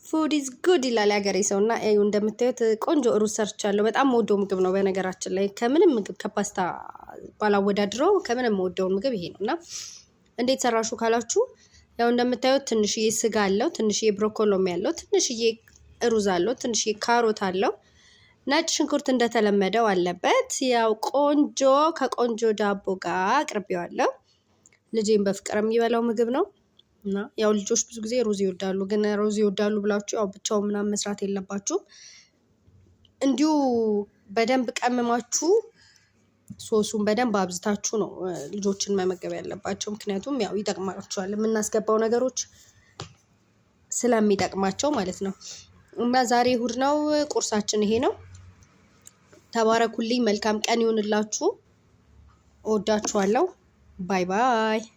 Food is good ይላል ያገሬ ሰው። እና እዩ እንደምታዩት ቆንጆ ሩዝ ሰርቻለሁ። በጣም የምወደው ምግብ ነው በነገራችን ላይ፣ ከምንም ምግብ ከፓስታ ባላወዳድረው ከምንም የምወደውን ምግብ ይሄ ነው። እና እንዴት ሰራሹ ካላችሁ ያው እንደምታዩት ትንሽዬ ስጋ አለው፣ ትንሽዬ ብሮኮሎም ያለው፣ ትንሽዬ ሩዝ አለው፣ ትንሽዬ ካሮት አለው። ነጭ ሽንኩርት እንደተለመደው አለበት። ያው ቆንጆ ከቆንጆ ዳቦ ጋር አቅርቤዋለሁ። ልጄን በፍቅር የሚበላው ምግብ ነው። እና ያው ልጆች ብዙ ጊዜ ሩዝ ይወዳሉ። ግን ሩዝ ይወዳሉ ብላችሁ ያው ብቻውን ምናምን መስራት የለባችሁም። እንዲሁ በደንብ ቀምማችሁ ሶሱን በደንብ አብዝታችሁ ነው ልጆችን መመገብ ያለባቸው። ምክንያቱም ያው ይጠቅማቸዋል፣ የምናስገባው ነገሮች ስለሚጠቅማቸው ማለት ነው። እና ዛሬ እሁድ ነው፣ ቁርሳችን ይሄ ነው። ተባረኩልኝ። መልካም ቀን ይሁንላችሁ። እወዳችኋለሁ። Bye bye።